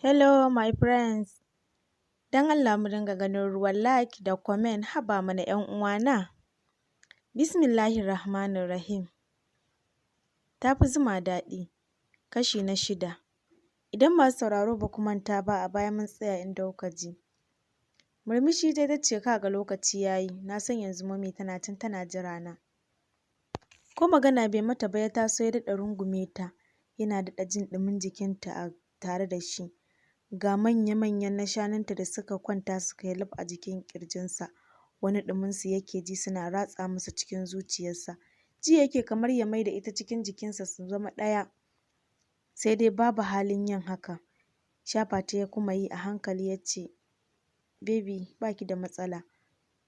Hello my friends, don Allah mu dinga ganin ruwan like da comment, haba mana 'yan uwana. Bismillahirrahmanirrahim. Ta fi zuma daɗi, kashi na shida. Idan masu sauraro ba ku manta ba, a baya mun tsaya inda kuka ji. Murmushi dai ta ce, "Ka ga lokaci ya yi, na san yanzu Mummy tana can tana jira na." Ko magana bai mata ba, ya taso ya daɗa rungume ta, yana daɗa jin ɗumin jikinta a tare da shi. Ga manya-manyan na shanunta da suka kwanta suka yi luf a jikin ƙirjinsa, wani ɗuminsu yake ji suna ratsa masa cikin zuciyarsa. Ji yake kamar ya maida ita cikin jikinsa su zama ɗaya, sai dai babu halin yin hakan. Shafa ta ya kuma yi a hankali ya ce, "Baby, ba ki da matsala,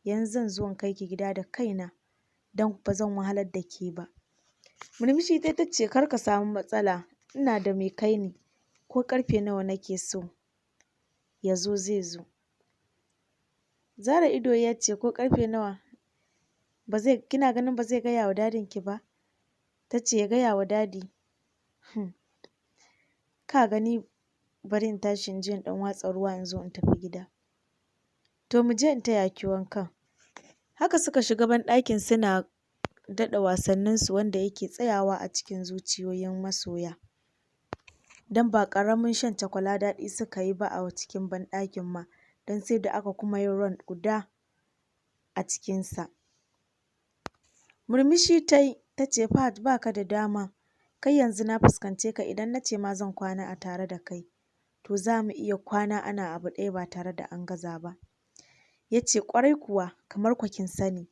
yanzu zan zo in kai ki gida da kaina, don ba zan wahalar da ke ba." Murmushi tai ta ce, "Kar ka samu matsala, ina da mai kai ni, ko ƙarfe nawa nake so ya zo zai zo." Zare ido ya ce, "Ko ƙarfe nawa ba zai, kina ganin ba zai gaya wa dadin ki ba?" Ta ce, "Ya gaya wa Daddy? Ka gani, bari in tashi in je in ɗan watsa ruwa in zo in tafi gida." "To, mu je in taya ki wankan." Haka suka shiga banɗakin suna daɗa wasanninsu wanda yake tsayawa a cikin zuciyoyin masoya. Don ba ƙaramin shan cakwala daɗi suka yi ba a cikin banɗakin ma, don sai da aka kuma yin round guda a cikinsa. Murmushi ta yi ta ce, "Fahad, ba ka da dama, kai yanzu na fuskance ka. Idan na ce ma zan kwana a tare da kai, to za mu iya kwana ana abu ɗaya ba tare da an gaza ba." Ya ce, "Ƙwarai kuwa, kamar kwa kin sani,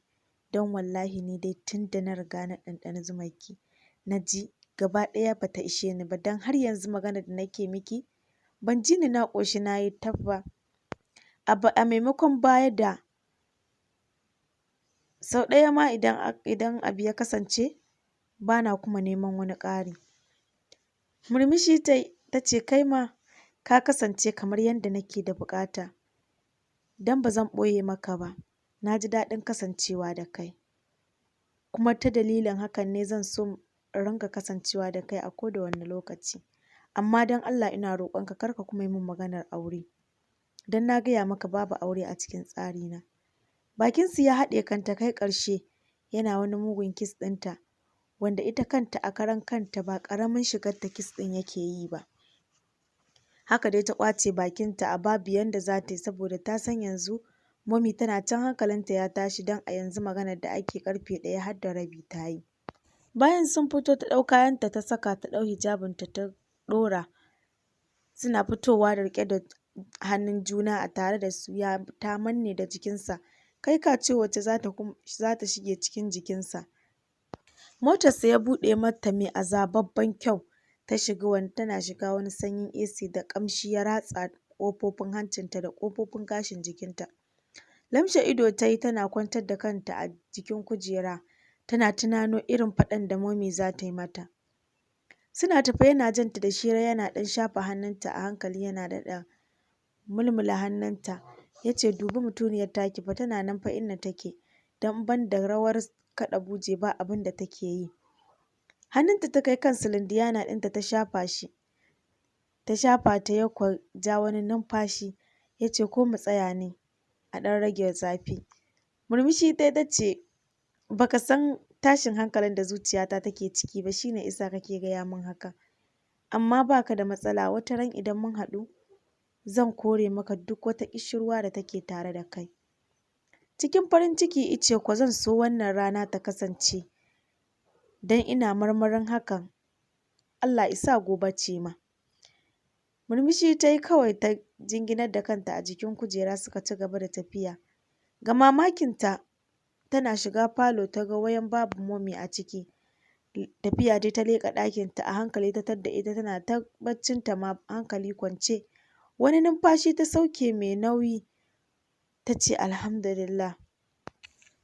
don wallahi ni dai tun da na riga na ɗanɗani zumarki, na ji gaba ɗaya bata ishe ni ba, don har yanzu maganar da nake miki ban ji ni na ƙoshi na yi taf ba. A maimakon baya da sau ɗaya ma idan abu ya kasance, bana kuma neman wani ƙari." Murmushi ta yi ta ce, "Kai ma ka kasance kamar yadda nake da buƙata, don ba zan ɓoye maka ba, na ji daɗin kasancewa da kai, kuma ta dalilin hakan ne zan so in ringa kasancewa da kai a koda wane lokaci. Amma don Allah ina roƙonka, kar ka kuma yi min maganar aure, don na gaya maka babu aure a cikin tsarina." Bakinsu ya haɗe kan ta kai ƙarshe, yana wani mugun kiss ɗinta, wanda ita kanta a karan kanta ba ƙaramin shigar ta kiss ɗin yake yi ba. Haka dai ta ƙwace bakinta a babu yanda za ta yi, saboda ta san yanzu Mummy tana can hankalinta ya tashi, don a yanzu maganar da ake ƙarfe 1 har da rabi ta yi. Bayan sun fito, ta ɗau kayanta ta saka, ta ɗau hijabinta ta ɗora. Suna fitowa da riƙe da hannun juna a tare da su, ya ta manne da jikinsa kai ka ce wacce za ta shige cikin jikinsa. Motarsa ya buɗe mata mai azababben kyau ta shiga, wani tana shiga wani sanyin AC da ƙamshi ya ratsa ƙofofin hancinta da ƙofofin gashin jikinta. Lamshe ido ta yi tana kwantar da kanta a jikin kujera, tana tunano irin faɗan da Mummy za ta yi mata. Suna tafe yana janta da shira, yana ɗan shafa hannunta a hankali, yana daɗa mulmula hannunta. Ya ce, "Dubi mutuniyar taki fa, tana nan fa inda take, don ban da rawar kaɗa buje ba abin da take yi." Hannunta ta kai kan silindiyana ɗinta ta shafa shi, ta shafa ta. Ya kwa ja wani numfashi ya ce, "Ko mu tsaya ne a ɗan rage zafi?" Murmushi ta ta ce, "Baka san tashin hankalin da zuciyata take ciki ba, shine isa kake gaya min haka. Amma baka da matsala, wata ran idan mun haɗu zan kore maka duk wata ƙishirwa da take tare da kai." Cikin farin ciki ice, "Ko zan so wannan rana ta kasance, don ina marmarin hakan. Allah isa gobe ce ma." Murmushi ta yi kawai ta jinginar da kanta a jikin kujera, suka ci gaba da tafiya. Ga mamakinta, tana shiga falo ta ga wayan babu Mummy a ciki. Tafiya dai ta leƙa ɗakinta a hankali, ta tadda ita tana ta baccinta ma hankali kwance. Wani numfashi ta sauke mai nauyi ta ce, "Alhamdulillah."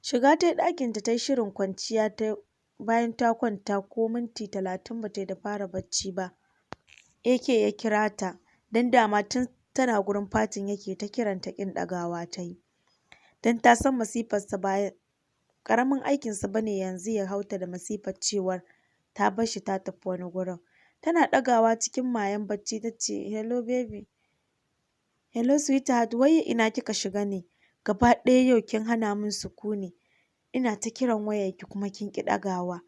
Shiga ta yi ɗakinta ta yi shirin kwanciya. Ta bayan ta kwanta, ko minti 30 ba ta yi da fara bacci ba, AK ya kira ta, don dama tun tana gurin fatin yake ta kiranta, ƙin ɗagawa ta yi, don ta san masifarsa ba ƙaramin aikinsa ba ne yanzu ya hauta da masifar cewar ta bar shi ta tafi wani gurin. Tana ɗagawa cikin mayen bacci ta ce, "Hello baby." Hello sweetheart, wai ina kika shiga ne? Gaba ɗaya yau kin hana min sukuni. Ina ta kiran wayarki kuma kin ƙi ɗagawa.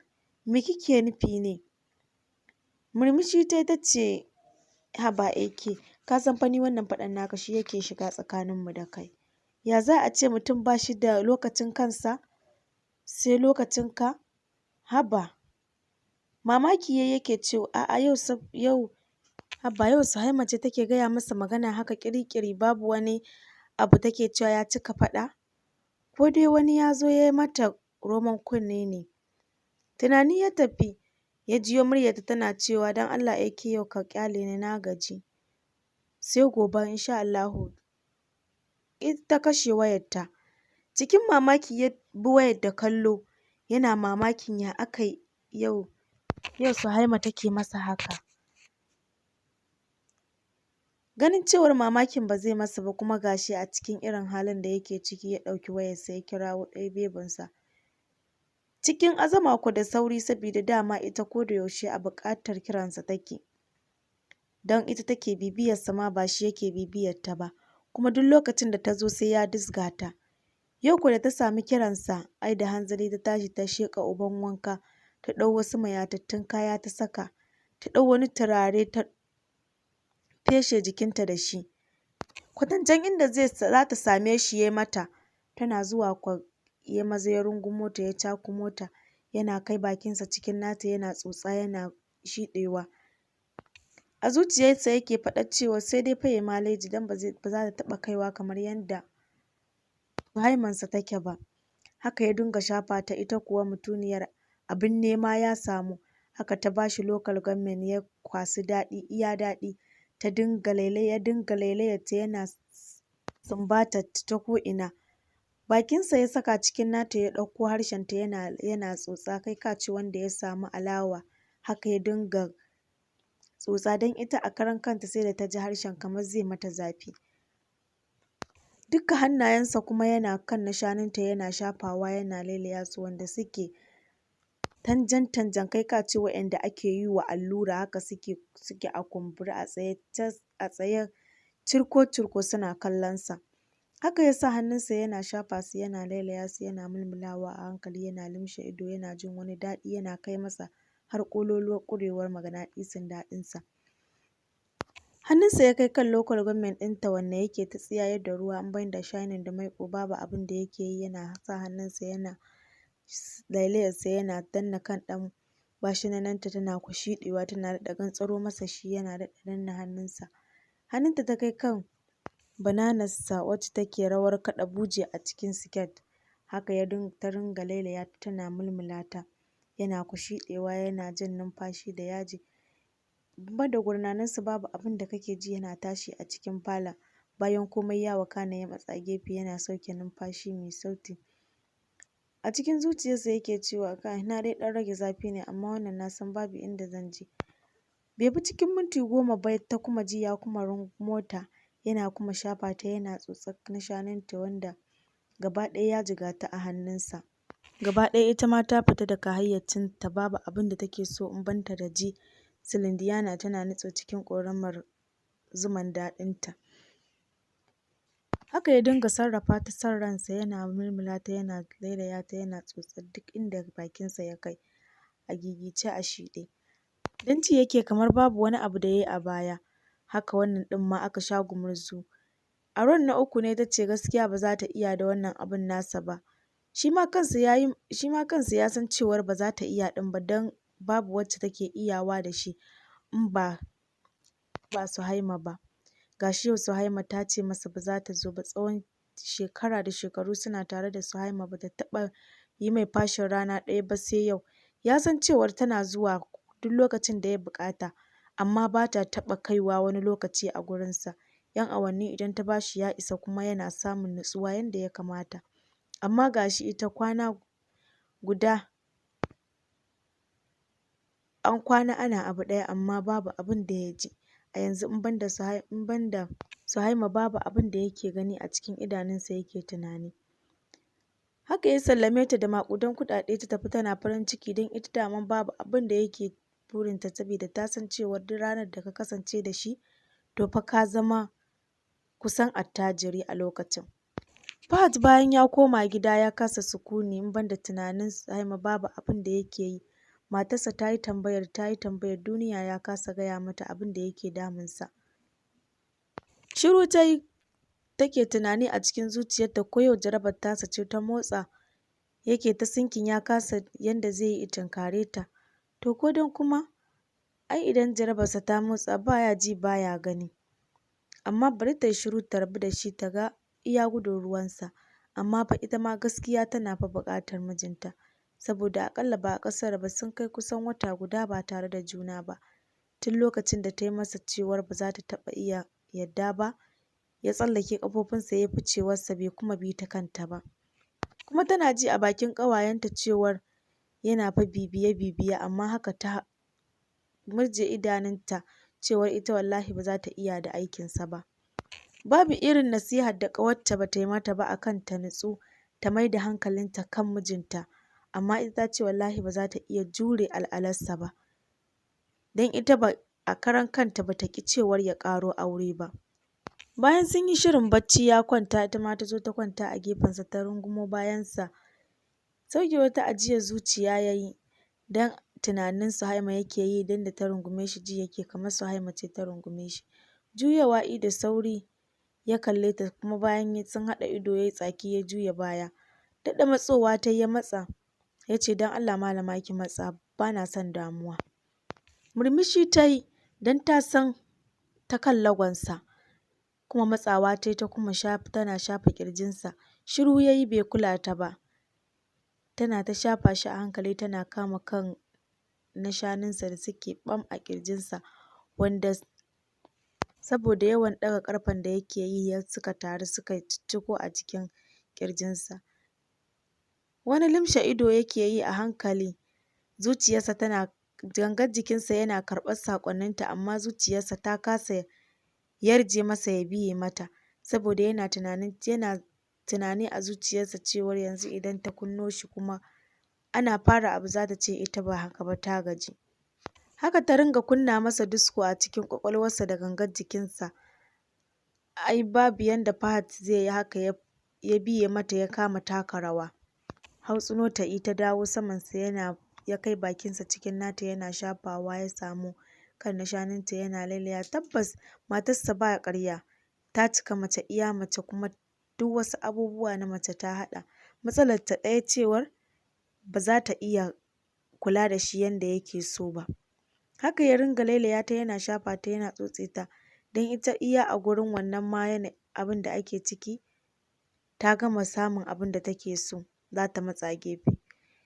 Me kike nufi ne? Murmushi tayi ta ce, haba AK, ka san fa ni wannan faɗan naka shi yake shiga tsakaninmu da kai. Ya za a ce mutum ba shi da lokacin kansa sai lokacin ka? Haba. Mamaki yayi yake cewa a'a, yau haba, yau Suhaima ce take gaya masa magana haka ƙiri-ƙiri, babu wani abu take cewa ya cika faɗa? Ko dai wani ya zo ya yi mata roman kunne ne? Tunani ya tafi, ya jiyo muryarta tana cewa, don Allah AK, yau ka ƙyale ni, na gaji. Sai gobe insha Allahu. Ita ta kashe wayarta. Cikin mamaki ya bi wayar da kallo, yana mamakin ya aka yi yau Suhaima take masa haka. Ganin cewar mamakin ba zai masa ba, kuma gashi a cikin irin halin da yake ciki, ya ɗauki wayarsa ya kirawo ɗaya bebinsa. Cikin azama ko da sauri, sabida dama ita ko da yaushe a buƙatar kiransa take. Don ita take bibiyarsa ma, ba shi yake bibiyarta ba. Kuma duk lokacin da ta zo sai ya dizga ta. Yau ko da ta sami kiransa, ai da hanzari ta tashi ta sheƙa uban wanka, ta ɗau wasu mayatattun kaya ta saka, ta ɗau wani turare ta feshe jikinta da shi. Kwatancen inda za ta same shi ya mata, tana zuwa kwa ya maza ya rungumo ta, ya cakumo ta, yana kai bakinsa cikin nata yana tsotsa yana shiɗewa. A zuciyarsa yake faɗar cewa sai dai fa yayi maleji, don ba za ta taɓa kaiwa kamar yadda Suhaimansa take ba. Haka ya dinga shafa ta, ita kuwa mutuniyar abin nema ya samu. Haka ta bashi local government, ya kwasi daɗi iya daɗi. Ta dinga lailaya, ya dinga lailayarta, yana sumbatar ta ko'ina. Bakinsa ya saka cikin nata, ya ɗauko harshenta yana tsotsa, kai ka ce wanda ya samu alawa. Haka ya dinga tsotsa, don ita a karan kanta sai da ta ji harshen kamar zai mata zafi. Dukka hannayensa kuma yana kan na shanunta, yana shafawa yana lailaya su, wanda suke tanjan-tanjan, kai ka ce waɗanda ake yi wa allura, haka suke a kumbure, a tsaye cas, a tsaye cirko-cirko suna kallon sa. Haka ya sa hannunsa yana shafa su, yana lailaya su, yana mulmulawa a hankali, yana lumshe ido, yana jin wani daɗi yana kai masa har ƙololuwar ƙurewar maganaɗisin daɗinsa. Hannunsa ya kai kan local government ɗinta wanda yake ta tsiyayar da ruwa, in banda shining da maiƙo babu abin da yake yi, yana sa hannunsa yana lailayarsa, yana danna kan ɗan bashinananta, tana shiɗewa, tana daɗa gantsaro masa shi, yana daɗa danna hannunsa. Hannunta ta kai kan bananarsa wacce take rawar kaɗa buje a cikin siket. Haka ya ta ringa lailaya ta, tana mulmula ta, yana kushiɗewa, yana jan numfashi da yaji. Banda gurnaninsu babu abin da kake ji yana tashi a cikin falon. Bayan komai ya wakana, ya matsa gefe yana sauke numfashi mai sauti. A cikin zuciyarsa yake cewa, kai, na dai ɗan rage zafi ne, amma wannan na san babu inda zan je. Bai fi cikin minti 10 ba ta kuma ji ya kuma rungumo ta, yana kuma shafa ta, yana tsotsar na shanunta wanda gaba ɗaya ya jigata a hannunsa. Gaba ɗaya ita ma ta fita daga hayyacinta, babu abin da take so in banda da ji Celine Diana tana nutso cikin ƙoramar zuman daɗinta. Haka ya dinga sarrafa ta son ransa, yana mulmula ta, yana lailaya ta, yana tsotsar duk inda bakinsa ya kai, a gigice a shiɗe. Don ji yake kamar babu wani abu da ya yi a baya. Haka wannan ɗin ma aka sha gumurzu. A round na uku ne ta ce gaskiya ba za ta iya da wannan abun nasa ba. Shi ma kansa ya san cewar ba za ta iya ɗin ba, don babu wacce take iyawa da shi in ba Suhaima ba. Gashi yau Suhaima ta ce masa ba za ta zo ba. Tsawon shekara da shekaru suna tare da Suhaima, ba ta taɓa yi mai fashin rana ɗaya ba sai yau. Ya san cewar tana zuwa duk lokacin da ya buƙata, amma ba ta taɓa kaiwa wani lokaci a gurinsa. 'Yan awanni idan ta bashi ya isa, kuma yana samun nutsuwa yanda ya kamata. Amma gashi ita kwana guda an kwana ana abu ɗaya, amma babu abin da ya ji. A yanzu in banda Suhaima babu abin da yake gani a cikin idanunsa yake tunani. Haka ya sallame ta da maƙudan kuɗaɗe, ta tafi tana farin ciki, don ita daman babu abin da yake burinta, saboda ta san cewar duk ranar da ka kasance da shi to fa ka zama kusan attajiri a lokacin. Fahad bayan ya koma gida ya kasa sukuni, in banda tunanin Suhaima babu abin da yake yi. Matarsa ta yi tambayar, ta yi tambayar duniya, ya kasa gaya mata abin da yake damunsa. Shiru ta yi, take tunani a cikin zuciyarta ko yau jarabar tasa ce ta motsa, yake ta thinking, ya kasa yanda zai yi ya tunkare ta. To ko don kuma ai idan jarabarsa ta motsa baya ji baya gani. Amma bari ta yi shiru ta rabu da shi ta ga iya gudun ruwansa. Amma fa ita ma gaskiya tana fa buƙatar mijinta, saboda aƙalla ba a ƙasar ba sun kai kusan wata guda ba tare da juna ba. Tun lokacin da ta yi masa cewar ba za ta taɓa iya yadda ba, ya tsallake ƙafofinsa ya ficewarsa, bai kuma bi ta kanta ba. Kuma tana ji a bakin ƙawayenta cewar yana fa bibiye-bibiye, amma haka ta murje idanunta cewar ita wallahi ba za ta iya da aikinsa ba. Babu irin nasihar da ƙawarta ba ta yi mata ba akan ta nutsu ta mai da hankalinta kan mijinta, amma ita ta ce wallahi ba za ta iya jure al'alarsa ba. Don ita ba a karan kanta ba ta ƙi cewar ya ƙaro aure ba. Bayan sun yi shirin bacci, ya kwanta, ita ma ta zo ta kwanta a gefensa, ta rungumo bayansa. Sauke wata ajiyar zuciya ya yi, don tunanin Suhaima yake yi, don da ta rungume shi ji yake kamar Suhaima ce ta rungume shi. Juyowa i da sauri ya kalle ta, kuma bayan sun haɗa ido ya yi tsaki ya juya baya. Daɗa matsowa ta yi, ya matsa, ya ce, "Don Allah malama ki matsa, ba na son damuwa." Murmushi ta yi don ta san ta kan lagonsa. Kuma matsawa ta yi, ta kuma tana shafa ƙirjinsa. Shiru ya yi, bai kula ta ba. Tana ta shafa shi a hankali, tana kama kan na shanunsa da suke ɓam a ƙirjinsa, wanda saboda yawan ɗaga ƙarfen da yake yi ya suka taru suka cicciko a cikin ƙirjinsa. Wani lumshe ido yake yi a hankali, zuciyarsa tana, gangar jikinsa yana karɓar saƙonninta, amma zuciyarsa ta kasa yarje masa ya biye mata, saboda yana tunani a zuciyarsa cewar yanzu idan ta kunno shi kuma ana fara abu za ta ce ita ba haka ba, ta gaji. Haka ta ringa kunna masa disco a cikin ƙwaƙwalwarsa da gangar jikinsa. Ai babu yanda Fahad zai yi haka ya biye mata, ya kama taka rawa. Hautsino ta yi, ta dawo samansa, yana ya kai bakinsa cikin nata yana shafawa, ya samu kan na shanunta yana lailaya. Tabbas matarsa ba ƙarya, ta cika mace iya mace, kuma duk wasu abubuwa na mace ta haɗa. Matsalar ta ɗaya cewar ba za ta iya kula da shi yanda yake so ba. Haka ya ringa lailaya ta, yana shafa ta, yana tsotse ta, don ita iya a gurin wannan ma abin da ake ciki ta gama samun abin da take so, za ta matsa gefe.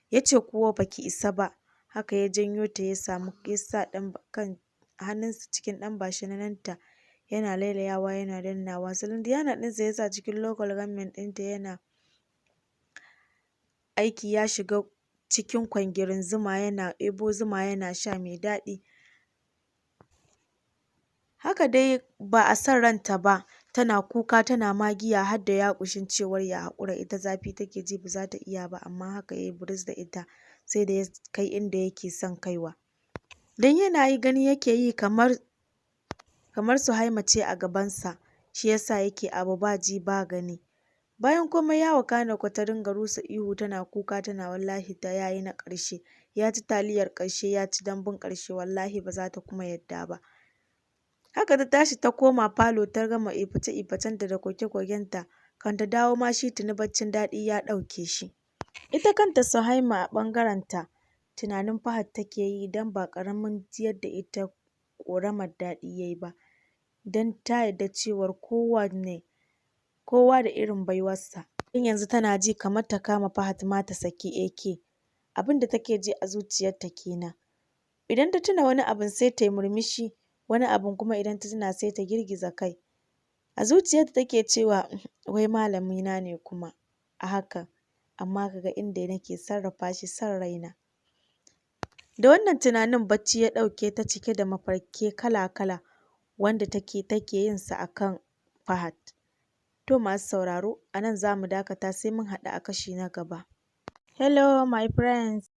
Ya ce, "Kuwa baki isa ba." Haka ya janyo ta, ya samu ya sa ɗan kan hannunsa cikin ɗan bashinanta, yana lailayawa, yana dannawa. Silindiana ɗinsa ya sa cikin local government ɗinta, yana aiki, ya shiga cikin kwangirin zuma, yana ɗebo zuma yana sha mai daɗi. Haka dai ba a son ranta ba, tana kuka tana magiya har da yaƙushin cewar ya haƙura, ita zafi take ji, ba za ta iya ba, amma haka yayi buris da ita sai da ya kai inda yake son kaiwa. Don yana yi gani yake yi kamar Suhaima ce a gabansa, shi yasa yake abu ba ji ba gani. Bayan komai ya wakana kuwa, ta dinga rusa ihu tana kuka, tana wallahi ta yayi na ƙarshe, ya ci taliyar ƙarshe, ya ci dambun ƙarshe, wallahi ba za ta kuma yadda ba. Haka ta tashi ta koma falo, ta gama iface-ifacenta da koke-kokenta. Kan ta dawo ma shi tuni baccin daɗi ya ɗauke shi. Ita kanta Suhaima a ɓangarenta tunanin Fahad take yi, don ba ƙaramin jiyar da ita ƙoramar daɗi ya yi ba, don ta yarda cewar kowanne kowa da irin baiwarsa. Don yanzu tana ji kamar ta kama Fahad ma ta saki AK. Abin da take ji a zuciyarta kenan. Idan ta tuna wani abun sai ta yi murmushi, wani abun kuma idan ta tuna sai ta girgiza kai. A zuciyarta take cewa, wai malamina ne kuma a hakan, amma ka ga inda nake sarrafa shi son raina. Da wannan tunanin bacci ya ɗauke ta, cike da mafarkai kala-kala wanda take yin sa akan Fahad. To masu sauraro, a nan za mu dakata, sai mun haɗu a kashi na gaba. Hello my friends.